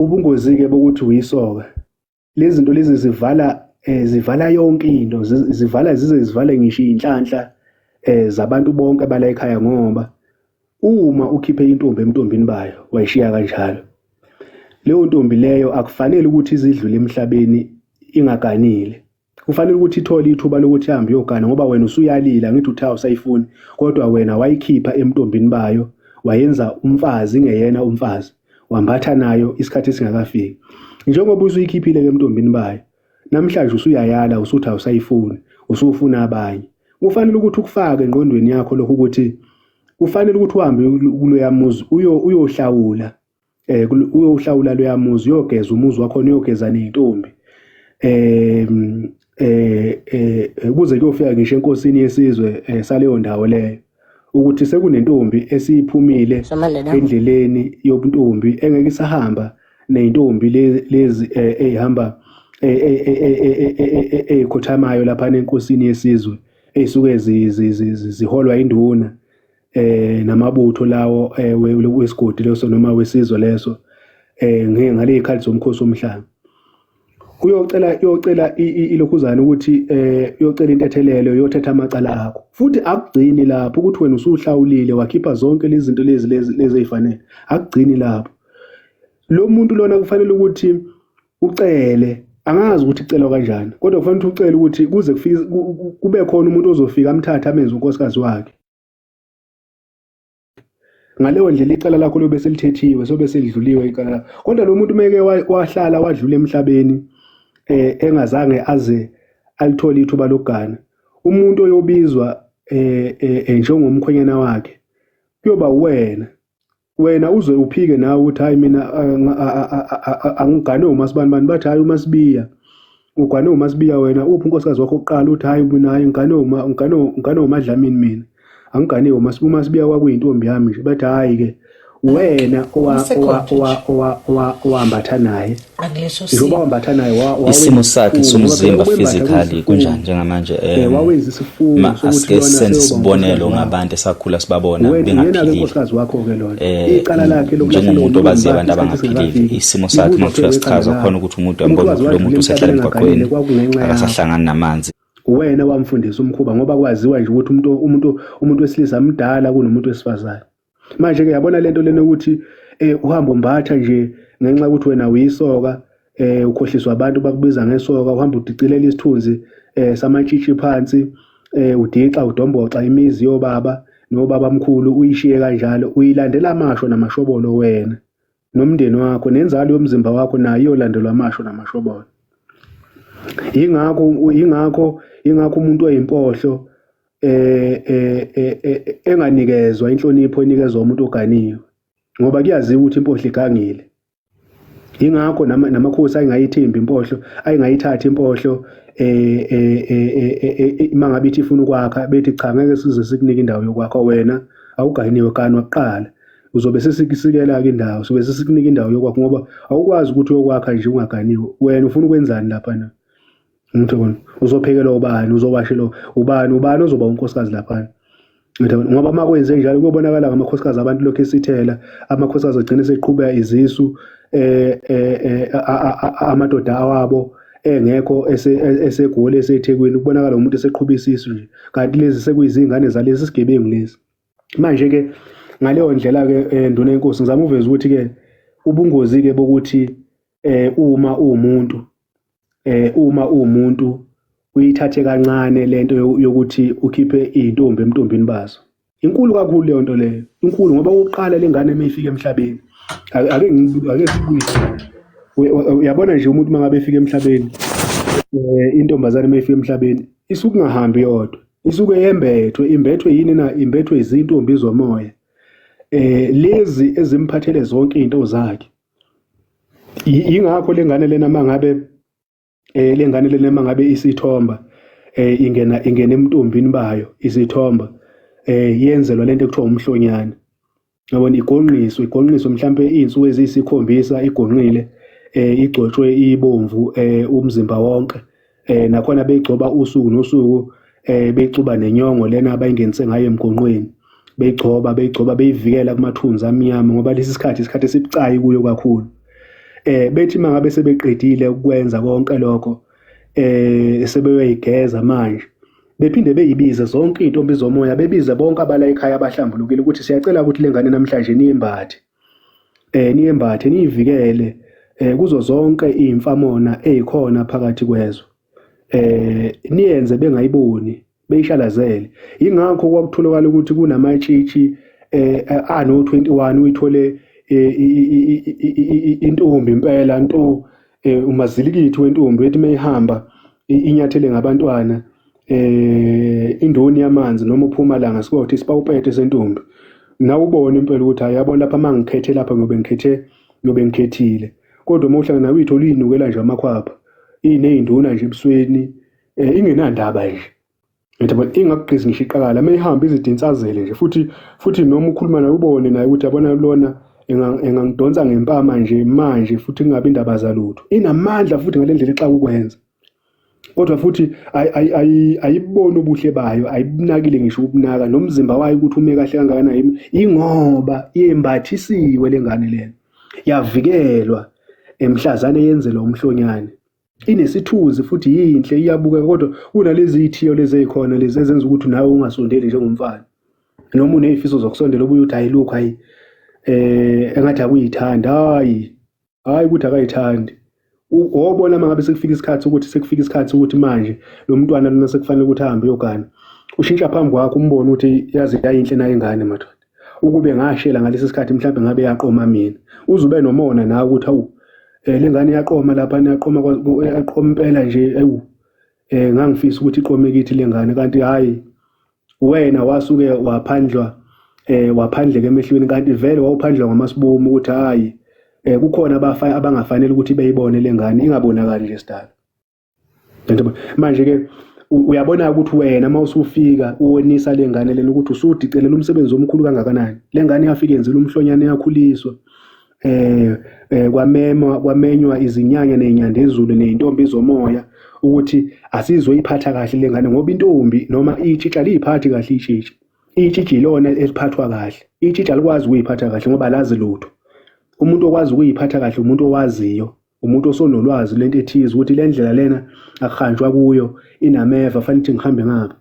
Ubungozi-ke bokuthi uyisoka, lezi zinto lezi zivala zivala yonke into, zivala zize zivale ngisho iy'nhlanhla zabantu bonke bala ekhaya ngoba uma ukhiphe intombi ebuntombini bayo wayishiya kanjalo, leyo ntombi leyo akufanele ukuthi izidlule emhlabeni ingaganile. Kufanele ukuthi ithole ithuba lokuthi ihambe iyogana ngoba wena usuyalile, angithi uthe awusayifuni, kodwa wena wayikhipha ebuntombini bayo wayenza umfazi ingeyena umfazi, wambatha nayo isikhathi esingakafiki. Njengoba usuyikhiphile-ke ebuntombini bayo, namhlanje usuyayala usuthi awusayifuni, usufuna abanye. Kufanele ukuthi ukufake engqondweni yakho lokho ukuthi kufanele ukuthi uhambe kuloya muzi uyohlawula uyowuhlawula loya muzi, uyogeza umuzi wakhona, uyogeza ney'ntombi kuze kuyofika ngisho enkosini yesizwe saleyo ndawo leyo ukuthi sekunentombi esiphumile endleleni yobuntombi engeke isahamba ney'ntombi lezi ey'hamba ey'khothamayo laphana enkosini yesizwe ey'suke ziholwa induna namabutho lawo wesigodi leso noma wesizwe leso ngale y'khathi zomkhosi womhlanga. Uyocela uyocela ilokhuzana ukuthi uyocela intethelelo, uyothetha amacala akho. Futhi akugcini lapho ukuthi wena usuhlawulile wakhipha zonke lezi zinto lezi lezi lezi ey'fanele, akugcini lapho. Lo muntu lona kufanele ukuthi ucele, angazi ukuthi kucelwa kanjani, kodwa kufanele ukuthi ucele ukuthi kuze kufike kube khona umuntu ozofika amthathe amenze unkosikazi wakhe. Ngaleyo ndlela icala lakho lobe selithethiwe, sobe selidluliwe icala lakho. Kodwa lo muntu meke wahlala wadlula emhlabeni engazange aze alithole ithuba lokugana, umuntu oyobizwa njengomkhwenyana wakhe kuyoba uwena. Wena uze uphike nawe ukuthi hayi mina angiganwe uMasibanibani, bathi hayi uMasibiya uganwe uMasibiya wena, uphi unkosikazi wakho oqala, uthi hayi mina hayi ngiganwe uma ngiganwe ngiganwe uMaDlamini mina, angiganiwe uMasibiya kwakuyintombi yami nje, bathi hayi ke wena owambatha naye njengoba wambatha naye. Isimo sakhe somzimba physically kunjani njengamanje? Wawenza isifungo sokuthi asike senze isibonelo ngabantu esakhula sibabona bengaphilile. Unkosikazi wakho ke lona, icala lakhe njengomuntu obaziyo abantu abangaphilile, isimo sakhe uma kuthiwa sichaza khona ukuthi umuntu uyambona ukuthi lo muntu usehlala emgwaqweni, akasahlangani namanzi. Uwena wamfundisa umkhuba ngoba kwaziwa nje ukuthi umuntu wesilisa mdala kunomuntu wesifazane. Manje ke yabona lento lena ukuthi uhamba umbatha nje ngenxa yokuthi wena uyisoka, ukhohliswa abantu bakubiza ngesoka, uhamba udicilela isithunzi samatshitshi phansi, udixa udomboxa imizi yobaba nobaba mkhulu uyishiye kanjalo, uyilandela amasho namashobolo wena nomndeni wakho nenzalo yomzimba wakho nayo iyolandelwa amasho namashobolo. Yingakho umuntu oyimpohlo enganikezwa inhlonipho enikezwa umuntu oganiwe ngoba kuyaziwa ukuthi impohlo igangile. Yingakho namakhosi ayengayithembi impohlo, ayengayithathi impohlo uma ngabe ithi ifuna ukwakha, bethi cha ngeke size sikunike indawo yokwakha wena awuganiwe, ganwa kuqala. Uzobe sesikusikela-ke indawo, sobe sesikunika indawo yokwakha ngoba awukwazi ukuthi uyokwakha nje ungaganiwe. Wena ufuna ukwenzani laphana? Ngithola uzophekelwa ubani, uzowashelwa ubani, ubani ozoba unkosikazi laphana? Ngithola ngoba uma kwenze njalo kuyobonakala ngamakhosikazi abantu lokhu esithela, amakhosikazi agcine seqhuba izisu amadoda awabo engekho eseGoli eseThekwini, kubonakala umuntu eseqhuba isisu nje, kanti lezi sekuyizingane zalesi sigebengu lezi. Manje ke ngaleyo ndlela ke nduna yenkosi, ngizama uveza ukuthi ke ubungozi ke bokuthi uma uwumuntu uma uwumuntu uyithathe kancane lento yokuthi ukhiphe izintombi emntombini bazo. Inkulu kakhulu leyo nto leyo, inkulu ngoba okokuqala lengane uma ifika emhlabeni, ake sibuyise, uyabona nje umuntu uma ngabe efika emhlabeni, intombazane uma ifika emhlabeni isuke ingahambi yodwa, isuke yembethwe. Imbethwe yini na? Imbethwe izintombi zomoya lezi ezimphathele zonke izinto zakhe. Yingakho lengane lena mangabe lengane lena mangabe isithomba ingena emntombini bayo isithomba, yenzelwa lento ekuthiwa umhlonyane, yabona, igonqiswe mhlambe izinsuku eziyisikhombisa igonqile, igcotshwe ibomvu umzimba wonke, nakhona beyigcoba usuku nosuku, beyixuba nenyongo lena abayingenise ngayo emgonqweni, beyigcoba beyivikela kumathunzi amnyama ngoba lesi sikhathi isikhathi esibucayi kuyo kakhulu. Bethi mangabe sebeqedile ukwenza konke lokho sebeyoyigeza manje bephinde beyibize zonke iy'ntombi zomoya bebize bonke abala ekhaya abahlambulukile ukuthi siyacela ukuthi le ngane namhlanje niyembathe niyembathe niyivikele kuzo zonke iy'mfamona ey'khona phakathi kwezwe niyenze bengayiboni beyishalazele. Yingakho kwakutholakala ukuthi kunamatshitshi ano 21 uyithole intombi impela nto umazilikithi wentombi ethi mayihamba inyathele ngabantwana indoni yamanzi noma uphuma langa sikothi isipawupete sentombi nawe ubone impela ukuthi hayi yabona lapha mangikhethe lapha ngobe ngikhethe ngobe ngikhethile kodwa uma uhlangana nawe uyithola uyinukela nje amakhwapha iney'nduna nje ebusweni ingenandaba nje ngithi bona ingakugqizi ngisho iqakala uma ihamba izidinsazele nje futhi futhi noma ukhuluma naye ubone naye ukuthi yabona lona engangidonsa ngempama nje manje futhi kungabi indaba zalutho inamandla futhi ngale ndlela exaka ukwenza kodwa futhi ayiboni ubuhle bayo ayibunakile ngisho ukubunaka nomzimba wayo ukuthi ume kahle kangakanani ingoba yembathisiwe lengane lena yavikelwa emhlazane yenzelwa umhlonyane inesithunzi futhi yinhle iyabukeka kodwa kunalezi zithiyo lezi ezikhona lezi ezenza ukuthi nawe ungasondeli njengomfana noma unezifiso zokusondela ubuye uthi hayi lokhu hayi engathi akuyithanda hayi hayi ukuthi akayithandi wobona uma ngabe sekufika isikhathi ukuthi sekufika isikhathi ukuthi manje lo mntwana lona sekufanele ukuthi ahambe uyogana ushintsha phambi kwakho umbone ukuthi yaze yayinhle nayo ingane madoda ukube ngashela ngalesi sikhathi mhlawumbe ngabe yaqoma mina uze ube nomona nawe ukuthi awu le ngane iyaqoma lapha iyaqoma yaqoma impela nje ewu ngangifisa ukuthi iqome kithi le ngane kanti hhayi wena wasuke waphandlwa waphandleka emehlweni kanti vele wawuphandlwa ngamasibomu ukuthi hhayi kukhona abangafanele ukuthi beyibone le ngane ingabonakali nje sidalo. Manje-ke uyabona ukuthi wena uma usufika uwonisa le ngane lena ukuthi usudicelela umsebenzi omkhulu kangakanani. Le ngane yafika yenzela umhlonyane yakhuliswa kwamema kwamenywa izinyanya nezinyandezulu nezintombi zomoya ukuthi asizoyiphatha kahle le ngane ngoba intombi noma itshitshi aliyiphathi kahle itshitshi. Itshitshi ilona eliphathwa kahle. Itshitshi alikwazi ukuyiphatha kahle ngoba alazi lutho. Umuntu okwazi ukuyiphatha kahle umuntu owaziyo umuntu osonolwazi lento ethize ukuthi le ndlela lena akuhanjwa kuyo inameva fanele ukuthi ngihambe ngapha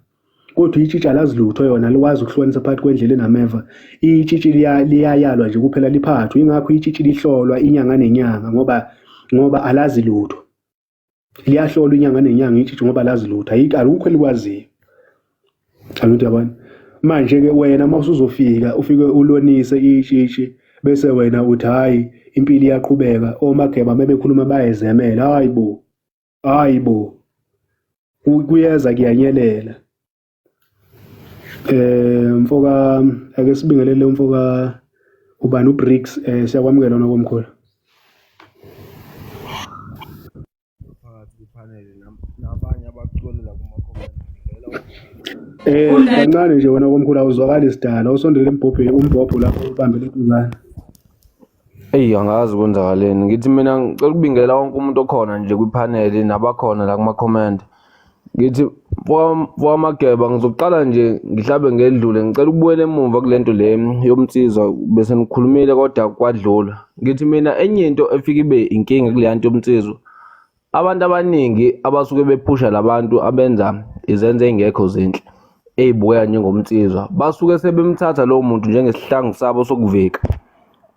kodwa itshitshi alazi lutho yona likwazi ukuhlukanisa phakathi kwendlela enameva itshitshi liyayalwa nje kuphela liphathwe ingakho itshitshi lihlolwa inyanga nenyanga ngoba alazi lutho liyahlolwa inyanga nenyanga itshitshi ngoba alazi lutho ayikho alukho elikwaziyo angithi yabona manje-ke wena uma usuzofika ufike ulonise itshitshi bese wena uthi hhayi impilo iyaqhubeka omageba bebekhuluma bayezemela hhayi bo hhayi bo kuyeza kuyanyelela mfoka ake sibingelele umfoka ubani uBriggs siyakwamukela nokomkhulu phakathi kwiphaneli nabanye abaculela kuma-comment ngicela Kancane nje wena komkhulu awuzwakali sidala usondele embhobheni umbhobho lapho ubambele intuzana. Eyi angazi kwenzakaleni ngithi mina ngicela ukubingelela wonke umuntu okhona nje kwiphaneli nabakhona la kuma-comment ngithi mfokamageba ngizoqala nje ngihlabe ngedlule ngicela ukubuyela emumva kule nto le yomnsizwa bese nikhulumile kodwa kwadlula ngithi mina enye into efike ibe inkinga kuleya nto yomnsizwa abantu abaningi abasuke bephusha labantu abenza izenzo ey'ngekho zinhle ey'bukeka njengomnsizwa basuke sebemthatha lowo muntu njengesihlangu sabo sokuvika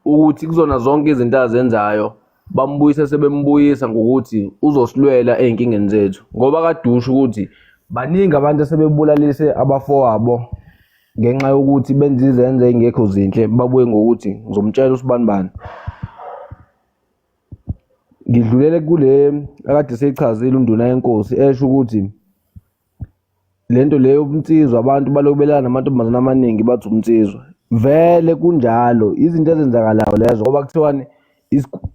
ukuthi kuzona zonke izinto azenzayo bambuyise sebembuyisa ngokuthi uzosilwela ey'nkingeni zethu ngoba kadusha ukuthi baningi abantu asebebulalise abafowabo ngenxa yokuthi benza izenzo ey'ngekho zinhle babuye ngokuthi ngizomtshela usibanibani ngidlulele kule akade seyichazile unduna yenkosi esho ukuthi lento leyo ubunsizwa abantu balokhu belala namantombazane amaningi bathi ubunsizwa vele kunjalo izinto ezenzakalayo lezo ngoba kuthiwani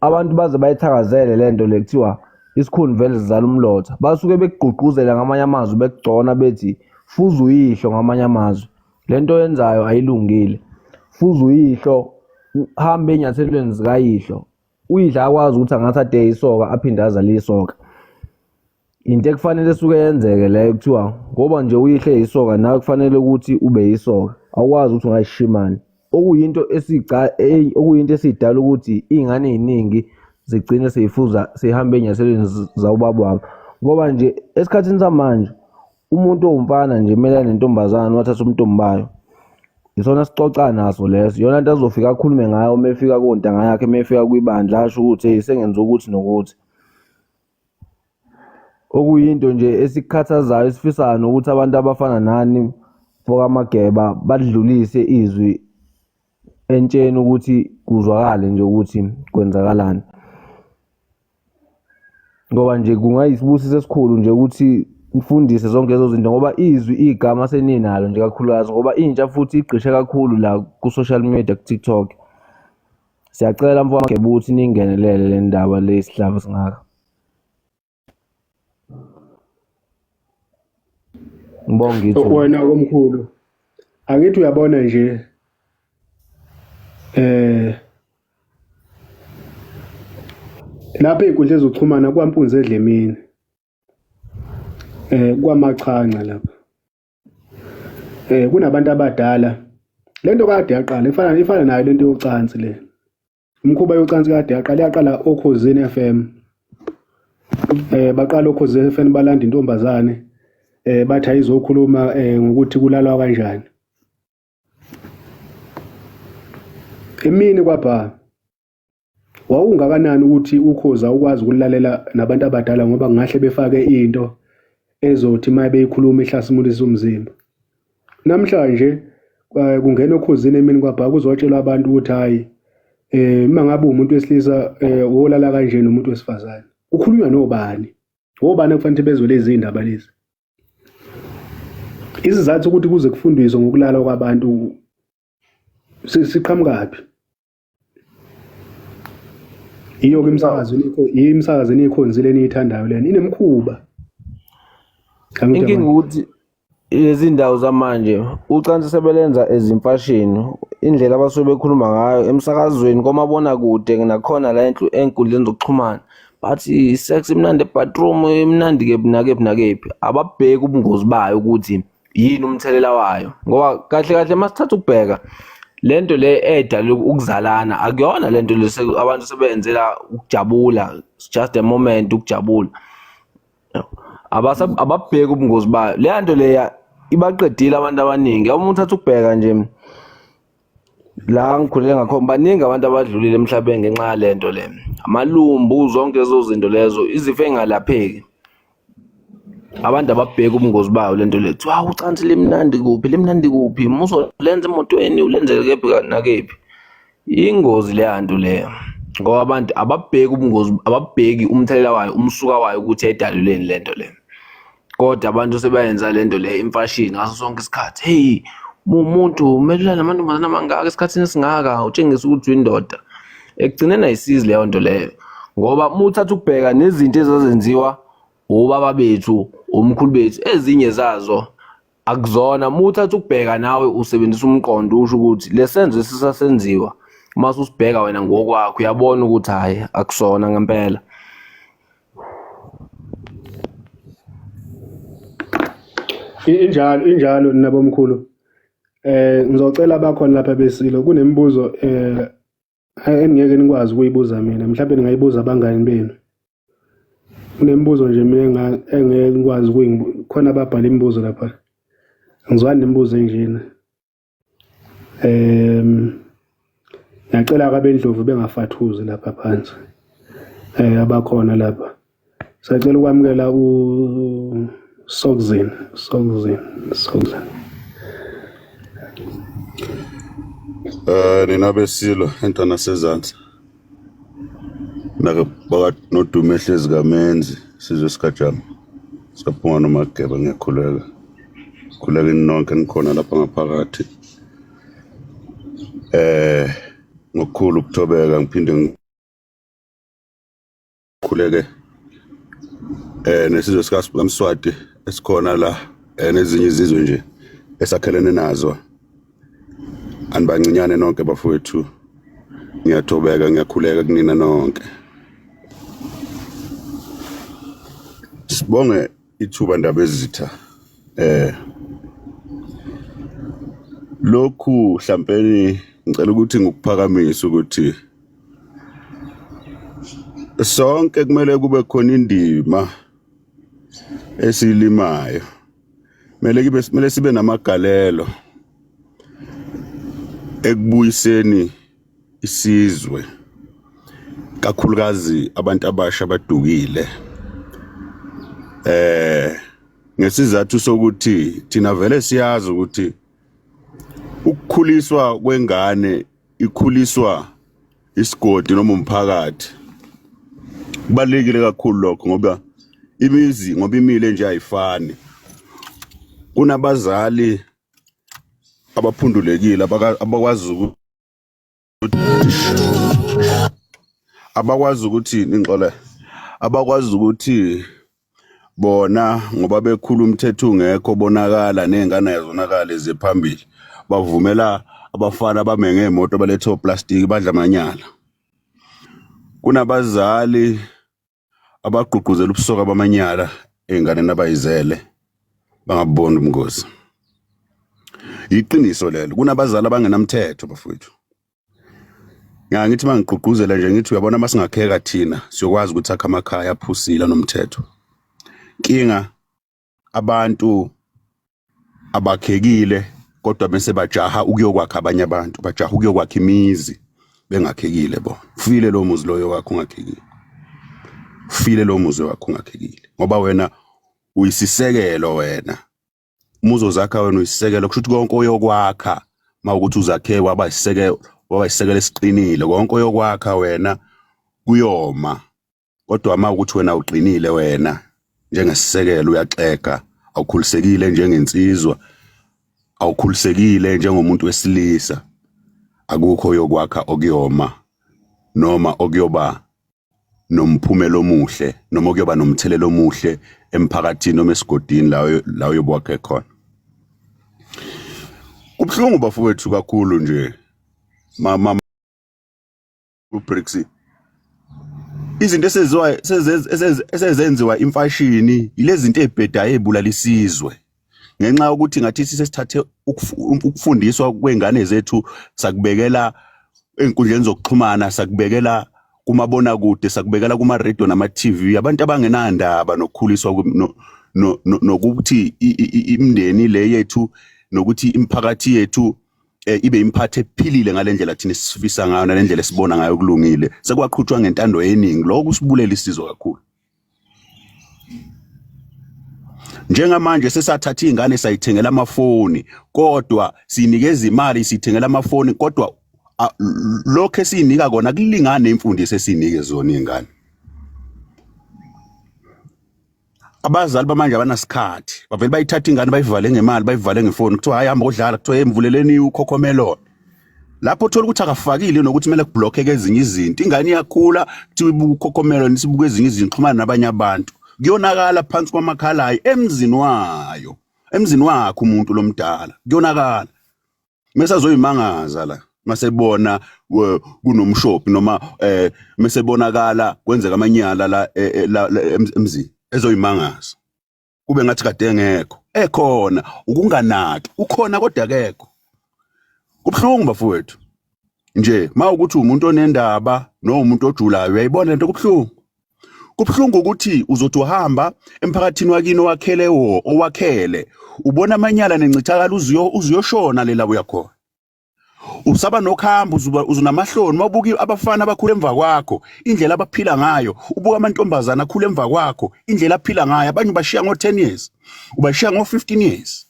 abantu baze bayithakazele le nto le kuthiwa isikhuni vele sizala umlotha basuke bekugqugquzela ngamanye amazwi bekugcona bethi fuza uyihlo ngamanye amazwi le nto oyenzayo ayilungile fuza uyihlo hambe ey'nyathelweni zikayihlo uyihlo akwazi ukuthi angathi ade isoka aphinde azale isoka into ekufanele suke yenzeke leyo kuthiwa ngoba nje uyihle yisoka nawe kufanele ukuthi ube yisoka awukwazi ukuthi ungayishimane okuyinto esica okuyinto esidala ukuthi iy'ngane ey'ningi zigcine seyifuza seyihamba ey'nyathelweni zawubaba wabo. Ngoba nje esikhathini samanje umuntu owumfana nje kumele nentombazane wathatha ubuntombi bayo. Isona sicoca naso leso, iyona nto azofika akhulume ngayo uma efika kontanga yakhe, uma efika kwibandla asho ukuthi hey sengenza ukuthi nokuthi. Okuyinto nje esikhathazayo esifisayo nokuthi abantu abafana nani mfokaMageba badlulise izwi entsheni ukuthi kuzwakale nje ukuthi kwenzakalani. Ngoba nje kungayisibusiso esikhulu nje ukuthi nifundise zonke lezo zinto ngoba izwi igama seninalo nje kakhulukazi ngoba intsha futhi igqishe kakhulu la ku-social media ku-TikTok. Siyacela mfokaMageba ukuthi ningenelele le ndaba le isihlava singaka. Ngibonge ithuba. Wena komkhulu angithi uyabona nje eh lapha ey'nkundleni zokuxhumana kwampunzi edlemini eh kwamachanca lapha eh kunabantu abadala lento kade yaqala ifana ifana nayo lento yocansi le Umkhuba yocansi kade yaqala yaqala okhozini FM. Eh baqala okhozini FM balanda intombazane eh bathi ayizokhuluma eh ngokuthi kulalwa kanjani. Emini kwabha wawungakanani ukuthi ukhozi awukwazi ukulalela nabantu abadala ngoba kungahle befake into ezothi uma beyikhuluma ihlasimulisa umzimba. Namhlanje eh, kungena okhozini emini kwabha kuzotshelwa abantu ukuthi hhayi eh uma ngabe umuntu wesilisa eh wolala kanje nomuntu wesifazane kukhulunywa nobani obani okufanele bezwe lezi zindaba lezi isizathu ukuthi kuze kufundiswe ngokulala kwabantu siqhamukaphi Iyo-ke imisakazo imisakazo eniyikhonzile eniyithandayo lena inemikhuba. Inkinga ukuthi lezi ndawo zamanje ucansi sebelenza ezimfashini indlela abasuke bekhuluma ngayo emsakazweni komabonakude nakhona la ey'nkundleni zokuxhumana bathi i-sex imnandi ebathroom imnandi kephi nakephi nakephi ababheki ubungozi bayo ukuthi yini umthelela wayo ngoba kahle kahle masithatha ukubheka lento le edala ukuzalana akuyona lento le abantu sebenzela ukujabula it's just a moment ukujabula ababheki ubungozi bayo leya nto leya ibaqedile abantu abaningi uma uthatha ukubheka nje la ngikhulele ngakhona baningi abantu abadlulile emhlabeni ngenxa yale nto le amalumbu zonke lezo zinto lezo izifo ey'ngalapheki abantu ababheki ubungozi bayo lento le kuthiwa ucansi limnandi kuphi limnandi kuphi muzolenza emotweni ulenze kephi nakephi ingozi leya nto leyo ngoba abantu ababheki ubungozi ababheki umthelela wayo umsuka wayo ukuthi edaluleni lento le kodwa abantu sebayenza lento le imfashini ngaso sonke isikhathi hey umuntu kumele ulale namantombazane amangaka esikhathini esingaka utshengisa ukuthi uyindoda ekugcineni ayisizi leyo nto leyo ngoba uma uthatha ukubheka nezinto ezazenziwa obaba bethu omkhulu bethu ezinye zazo akuzona uma uthatha ukubheka nawe usebenzisa umqondo usho ukuthi lesenzo esisasenziwa uma usibheka wena ngokwakho uyabona ukuthi hhayi akusona ngempela. Injalo injalo nabomkhulu. Eh ngizocela abakhona lapha besilo kunemibuzo eh engingeke nikwazi ukuyibuza mina mhlawumbe ningayibuza abangani benu. Kunemibuzo nje mina engeke ngikwazi khona ababhala imibuzo lapha. Angizwani nemibuzo enjena. Ngiyacela-ke abendlovu bengafathuzi lapha phansi abakhona lapha. Sacela ukwamukela uSogzin, Sogzin, Sogzin. Nina besilo enhla nasezansi. Nake baka nodume ehlezi kamenzi sizwe sikajama. Saphuma nomageba ngiyakhuleka. Khuleka nonke nikhona lapha ngaphakathi. Eh ngokukhulu ukuthobeka ngiphinde ngikhuleke eh nesizwe sikaMswati esikhona la eh nezinye izizwe nje esakhelene nazo. Anibancinyane nonke bafowethu. Ngiyathobeka ngiyakhuleka kunina nonke. Sibonge ithuba ndaba ezitha. Eh lokhu mhlampeni ngicela ukuthi ngikuphakamise ukuthi Sonke kumele kube khona indima esilimayo. Kumele kibe kumele sibe namagalelo ekubuyiseni isizwe kakhulukazi abantu abasha abadukile eh ngesizathu sokuthi thina vele siyazi ukuthi ukukhuliswa kwengane ikhuliswa isigodi noma umphakathi kubalekile kakhulu lokho ngoba imizi ngoba imile nje ayifani kunabazali abaphundulekile abakwazi ukuthi abakwazi ukuthi ningixole abakwazi ukuthi bona ngoba bekhula umthetho ungekho bonakala ney'ngane yazonakala ziphambili bavumela abafana bame ngey'moto balethe oplastiki badla amanyala kunabazali abagqugquzela ubusoka bamanyala ey'nganeni abayizele bangabuboni ubungozi yiqiniso lelo kunabazali abangenamthetho bafowethu ngithi uma ngigqugquzela nje ngithi uyabona uma singakheka thina siyokwazi ukuthi akhe amakhaya aphusile anomthetho nkinga abantu abakhekile kodwa bese bajaha ukuyokwakha abanye abantu bajaha ukuyokwakha imizi bengakhekile bona ufile lo muzi loyo wakho ungakhekile ufile lo muzi wakho ungakhekile ngoba wena uyisisekelo wena umuzi ozakha wena uyisisekelo kusho ukuthi konke oyokwakha mawukuthi uzakhe waba isisekelo waba isisekelo esiqinile konke oyokwakha wena kuyoma kodwa uma ukuthi wena uqinile wena njengesisekelo uyaxega awukhulisekile njengensizwa awukhulisekile njengomuntu wesilisa akukho yokwakha okuyoma noma okuyoba nomphumela omuhle noma okuyoba nomthelela omuhle emphakathini noma esigodini la la uyobe khona kubuhlungu bafowethu kakhulu nje mama uBricks izinto eseziwa esezenziwa imfashini yilezi zinto ezibhedayo ezibulala isizwe ngenxa yokuthi ngathi sesithathe ukufundiswa kwengane zethu sakubekela ey'nkundleni zokuxhumana sakubekela kumabonakude sakubekela kuma-radio nama-tv abantu abangenandaba nokukhuliswa nokuthi imindeni le yethu nokuthi imiphakathi yethu eh, ibe imphathi ephilile ngalendlela thina esifisa ngayo nalendlela esibona ngayo kulungile sekwaqhutshwa ngentando yeningi lokho kusibulela isizwe kakhulu njengamanje sesathatha izingane sayithengela amafoni kodwa sinikeza imali sithengela amafoni kodwa lokho esiyinika kona kulingana nemfundiso esinike zona izingane abazali bamanje abanasikhathi bavele bayithatha ingane bayivale ngemali bayivale ngefoni kuthiwa hayi hamba odlala kuthiwa emvuleleni ukhokhomelon lapho uthola ukuthi akafakile nokuthi kumele kublockeke ezinye izinto ingane iyakhula kuthiwa ibuka ukhokhomelon isibuka ezinye izinto xhumana nabanye abantu kuyonakala phansi kwamakhalayo emzini wayo emzini wakhe umuntu lomdala kuyonakala mese azoyimangaza la masebona kunomshophi noma eh mesebonakala kwenzeka amanyala la eh, eh, la emzini ezoyimangaza kube ngathi kade engekho ekhona ukunganaki ukhona kodwa akekho kubuhlungu bafowethu nje mawukuthi umuntu onendaba nomuntu ojulayo uyayibona lento kubuhlungu Kubuhlungu ukuthi uzothi uhamba emphakathini wakini owakhele wo owakhele ubona amanyala nencithakalo uzuyo uzuyoshona lela uyakhona usaba nokuhamba uzuba uzunamahloni mawubuka abafana abakhula emva kwakho indlela abaphila ngayo ubuka amantombazana akhula emva kwakho indlela aphila ngayo abanye ubashiya ngo-10 years ubashiya ngo-15 years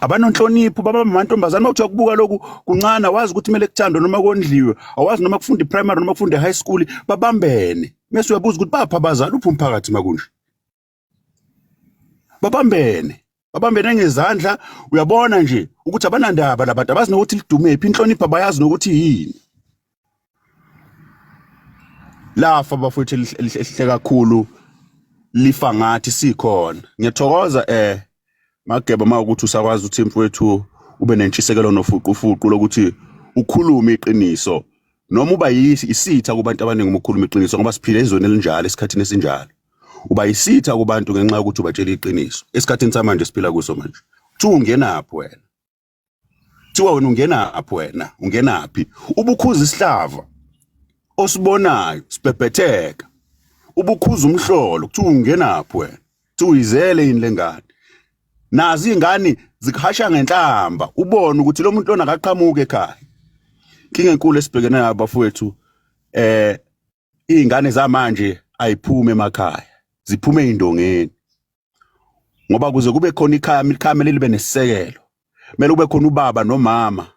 abanonhlonipho babamba amantombazane uma kuthiwa kubuka lokhu kuncane awazi ukuthi kumele kuthandwe noma kondliwe awazi noma kufunda i-primary noma kufunda i-high school babambene mese uyabuza ukuthi baphi abazali uphi umphakathi makunje babambene babambene ngezandla uyabona nje ukuthi abanandaba labantu abazi nokuthi lidumephi inhlonipho abayazi nokuthi yini lafa bafowethu elihle kakhulu lifa ngathi sikhona ngiyathokoza eh mageba uma ukuthi usakwazi ukuthi mfowethu ube nentshisekelo nofuqufuqu lokuthi ukhulume iqiniso noma uba yisi isitha kubantu abaningi uma ukhuluma iqiniso ngoba siphila ezweni elinjalo esikhathini esinjalo uba yisitha kubantu ngenxa yokuthi ubatshela iqiniso esikhathini samanje siphila kuso manje kuthiwa ungenaphi wena kuthiwa wena ungenaphi wena ungenaphi ubukhuza isihlava Osibonayo sibhebhetheka. Ubukhuza umhlolo kuthiwa ungenaphi wena. Kuthiwa uyizele yini lengane. Nazi ingane zikuhasha ngenhlamba ubone ukuthi lo muntu lona akaqhamuki ekhaya. Inkinga enkulu esibhekene nayo bafowethu eh izingane zamanje ayiphume emakhaya ziphume ezindongeni ngoba kuze kube khona ikhaya ikhaya kumele libe nesisekelo kumele kube khona ubaba nomama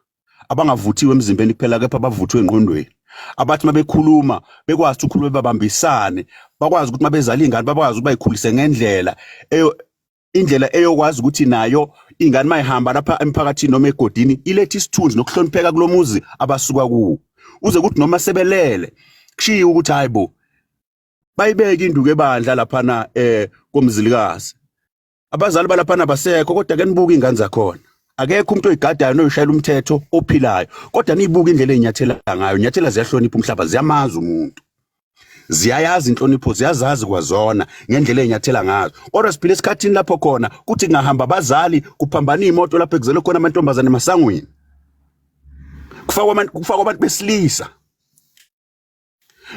abangavuthiwe emzimbeni kuphela kepha abavuthiwe engqondweni abathi mabekhuluma bekwazi ukukhuluma babambisane bakwazi ukuthi mabezala ingane bakwazi ukuthi bayikhulise ngendlela indlela eyokwazi ukuthi nayo ingane mayihamba lapha emphakathini noma egodini ilethe isithunzi nokuhlonipheka kulomuzi abasuka kuwo uze kuthi noma sebelele kushiye ukuthi hayi bo bayibeke induku ebandla laphana eh komzilikazi abazali balaphana basekho kodwa ke nibuka ingane zakhona akekho umuntu oyigadayo noyishayela umthetho ophilayo kodwa niyibuka indlela enyathela ngayo nyathela ziyahlonipha umhlaba ziyamazi umuntu ziyayazi inhlonipho ziyazazi kwazona ngendlela enyathela ngazo kodwa siphila esikhathini lapho khona kuthi kungahamba abazali kuphambana imoto lapho ekuzele khona amantombazane emasangweni kufakwa abantu kufakwa abantu besilisa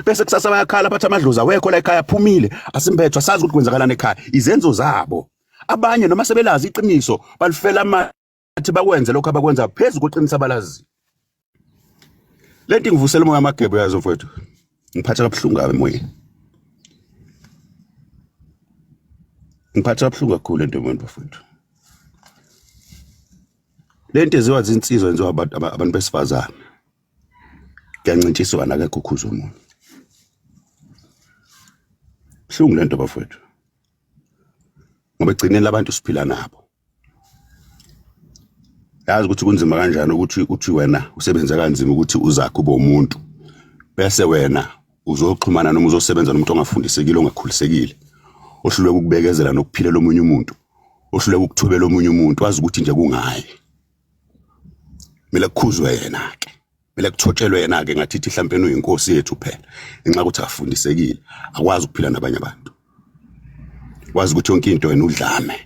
bese kusasa bayakhala bathi amadlozi awekho la ekhaya aphumile asimbethwa asazi ukuthi kwenzakalani ekhaya izenzo zabo abanye noma sebelazi iqiniso balifela athi bakwenze lokho abakwenza phezu kweqiniso abalazi lento ingivusela umoya amagebo yazo mfowethu ngiphatha kabuhlungu kabi emoyeni ngiphatha kabuhlungu kakhulu lento emoyeni bafowethu lento eziwa zinsizwa yenziwa abantu abantu besifazane kuyancintshiswana akekho ukhuza omunye buhlungu lento bafowethu ngoba egcineni labantu siphila nabo yazi ukuthi kunzima kanjani ukuthi uthi wena usebenze kanzima ukuthi uzakhe ube umuntu bese wena uzoxhumana noma uzosebenza nomuntu ongafundisekile ongakhulisekile ohluleka ukubekezela nokuphilela omunye umuntu ohluleka ukuthobela omunye umuntu wazi ukuthi nje kungaye kumele kukhuzwe yena ke kumele kuthotshelwe yena ke ngathi ithi mhlawumbe uyinkosi yethu phela ngenxa yokuthi afundisekile akwazi ukuphila nabanye abantu wazi ukuthi yonke into yena udlame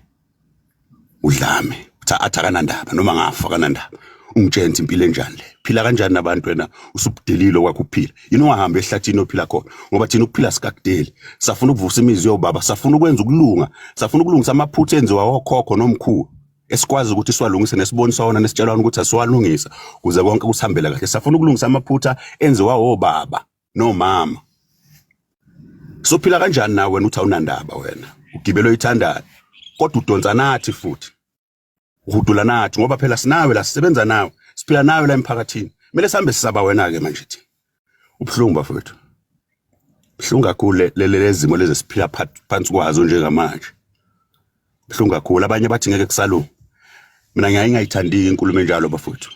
udlame uthi athi akanandaba noma ngafa akanandaba ungitshela ukuthi impilo enjani le phila kanjani nabantu wena usubudelile okwakho ukuphila yini ungahambi ehlathini ophila khona ngoba thina ukuphila sikakudeli safuna ukuvusa imizi yobaba safuna ukwenza ukulunga safuna ukulungisa amaphutha enziwa okhokho nomkhulu esikwazi ukuthi siwalungise nesibonisa wona nesitshelwana ukuthi asiwalungisa kuze konke kusihambele kahle safuna ukulungisa amaphutha enziwa obaba nomama sophila kanjani nawe wena uthi awunandaba wena ugibela oyithandayo kodwa udonsa nathi futhi uhudula nathi ngoba phela sinawe la sisebenza nawe siphila nawe la emphakathini kumele sihambe sisaba wena ke manje thina ubuhlungu bafowethu buhlungu kakhulu lezimo lezi esiphila phansi kwazo njengamanje buhlungu kakhulu abanye bathi ngeke kusalunga mina ngiyaye ngingayithandi inkulumo enjalo bafowethu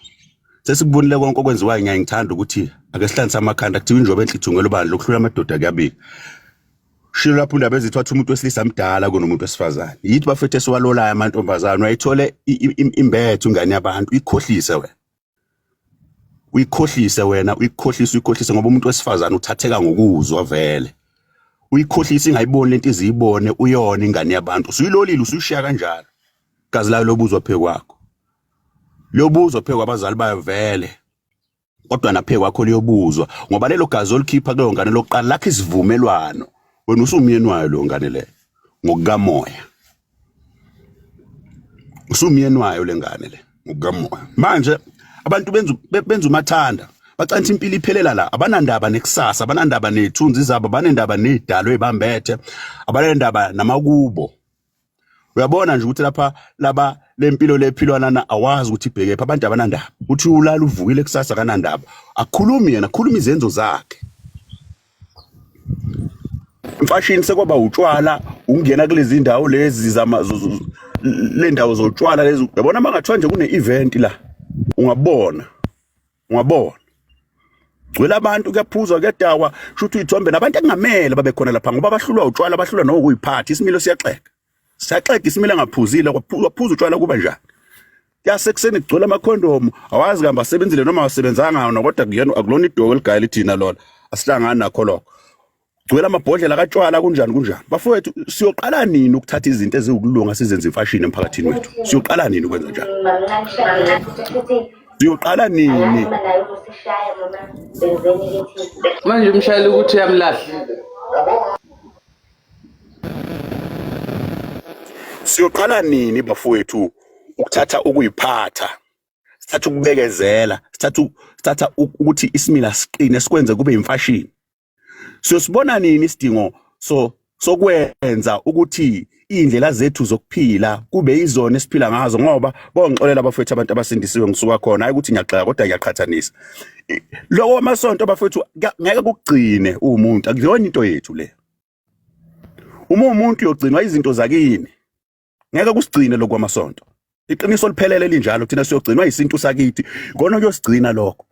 sesikubonile konke okwenziwayo ngiyaye ngithanda ukuthi ake sihlanise amakhanda kuthiwa injobe enhle ithungela ubandla okuhlula amadoda kuyabika shilo lapho indaba ezithi wathi umuntu wesilisa mdala kunomuntu wesifazane yithi bafethu esiwalolayo amantombazane wayithole imbethe ingane yabantu ikhohlise wena uyikhohlise wena uyikhohlise uyikhohlise ngoba umuntu wesifazane uthatheka ngokuzwa vele uyikhohlise ingayiboni lento iziyibone uyona ingane yabantu usuyilolile usuyishiya kanjalo gazi layo lobuzwa phe kwakho liyobuzwa phe kwabazali bayo vele kodwa naphe kwakho liyobuzwa ngoba lelo gazi olikhipha kuleyo ngane lokuqala lakho isivumelwano wena usumyeni wayo leyo ngane leyo ngokukamoya usumyeni wayo lengane le ngokukamoya manje abantu benza benza umathanda bacansa impilo iphelela la abanandaba nekusasa abanandaba nethunzi zabo abanendaba nezidalo ezibambethe abanendaba namakubo uyabona nje ukuthi lapha laba lempilo lephilwana na awazi ukuthi ibheke phi abantu abanandaba uthi ulala uvukile kusasa kanandaba akukhulumi yena khuluma izenzo zakhe imfashini sekwaba utshwala ukungena kulezi ndawo lezi zama le ndawo zotshwala lezi yabona mangathiwa nje kune event la ungabona ungabona gcwele abantu kuyaphuzwa kuyadakwa shuthi uyithombe nabantu ekungamele babe khona lapha ngoba bahlulwa utshwala bahlulwa nokuyiphatha isimilo siyaxeka siyaxega isimilo engaphuzile kwaphuza utshwala kuba njani yasekuseni kugcwele amakhondomu awazi kambe asebenzile noma awasebenzanga wona kodwa kuyena akulona idoko eligaya lithina lona asihlangani nakho lokho gcwele amabhodlela katshwala kunjani kunjani bafowethu siyoqala nini ukuthatha izinto eziwukulunga sizenze imfashini emphakathini wethu siyoqala nini ukwenza njalo Siyoqala nini? Manje umshayeli ukuthi uyamlahla. Siyoqala nini bafowethu ukuthatha ukuyiphatha? Sithatha ukubekezela, sithatha sithatha ukuthi isimila siqine sikwenze kube imfashini. Siyosibona nini isidingo so sokwenza ukuthi iy'ndlela zethu zokuphila kube yizona esiphila ngazo ngoba bongixolela abafowethu abantu abasindisiwe ngisuka khona hayi ukuthi ngiyagxeka kodwa ngiyaqhathanisa lokho amasonto abafowethu ngeke kugcine umuntu akuyona into yethu le uma umuntu uyogcinwa izinto zakini ngeke kusigcine lokhu kwamasonto iqiniso liphelele linjalo thina siyogcinwa isintu sakithi kona kuyosigcina lokho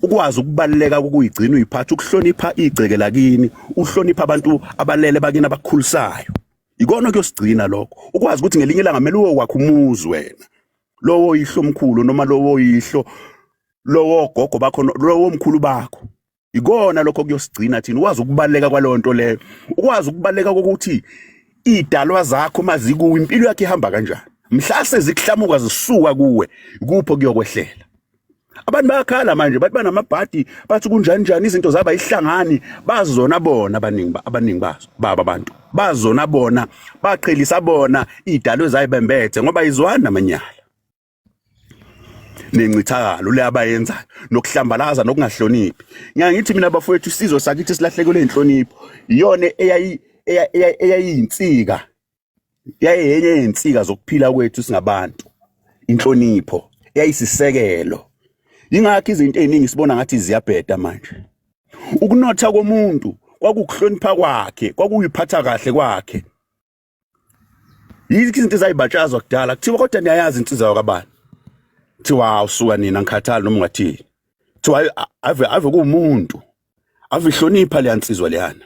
ukwazi ukubaluleka kokuyigcina uyiphatha ukuhlonipha igceke lakini uhlonipha abantu abalele bakini abakukhulisayo ikona kuyosigcina lokho ukwazi ukuthi ngelinye ilanga kumele uyokwakha umuzi wena lowo yihlo omkhulu noma lowo yihlo lowo gogo bakho lowo mkhulu bakho Ikona lokho kuyosigcina thina ukwazi ukubaleka kwaleyo nto leyo ukwazi ukubaleka kokuthi idalwa zakho mazikuwe impilo yakhe ihamba kanjani mhla sezikuhlamuka zisuka kuwe kupho kuyokwehlela abantu bayakhala manje bathi banamabhadi bathi kunjani njani izinto zaba ihlangani bazona bona abaningi abaningi bazo baba abantu bazona bona baqhelisa bona idalwe zayibembethe ngoba izwana amanyala nencithakalo le abayenzayo nokuhlambalaza nokungahloniphi ngiya ngithi mina bafowethu isizwe sakithi silahlekelwe inhlonipho iyona eyayi eyayiyinsika yayiyenye yezinsika zokuphila kwethu singabantu inhlonipho eyayisisekelo ingakho izinto eziningi sibona ngathi ziyabheda manje ukunotha komuntu kwakukuhlonipha kwakhe kwakuyiphatha kahle kwakhe Yikho izinto ezayibatshazwa kudala kuthiwa kodwa niyayazi insizwa yakabani kuthiwa awusuka nina ngikhathali noma ungathini kuthiwa ave ave kuwumuntu ave ihlonipha leya nsizwa leyana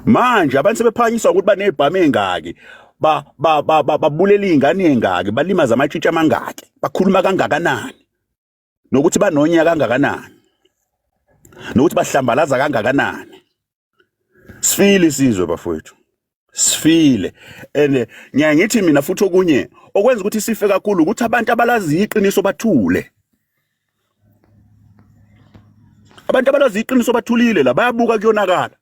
manje abantu sebephakanyiswa ukuthi banezibhamu ezingaki ba ba ba babulela izingane ezingaki balimaza amatshitshi amangaki bakhuluma kangakanani nokuthi banonya kangakanani nokuthi bahlambalaza kangakanani sifile isizwe bafowethu sifile and ngiyaye ngithi mina futhi okunye okwenza ukuthi sife kakhulu ukuthi abantu abalazi iqiniso bathule abantu abalazi iqiniso bathulile la bayabuka kuyonakala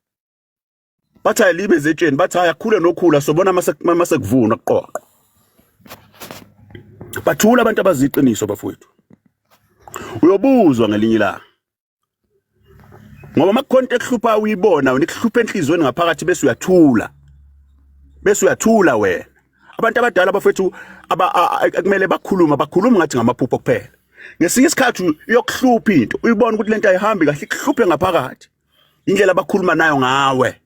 bathi ayilibe zetsheni bathi hayi akhule nokhula sobona mase kuvunwa kuqoqwa bathula abantu abaziqiniso bafowethu uyobuzwa ngelinye ilanga ngoba makukhona into ekuhlupha uyibona wena ikuhlupha enhlizweni ngaphakathi bese uyathula bese uyathula wena abantu abadala bafethu akumele bakhuluma bakhuluma ngathi ngamaphupho kuphela ngesinye isikhathi iyokuhlupha into uyibona ukuthi lento ayihambi kahle ikuhluphe ngaphakathi indlela abakhuluma nayo ngawe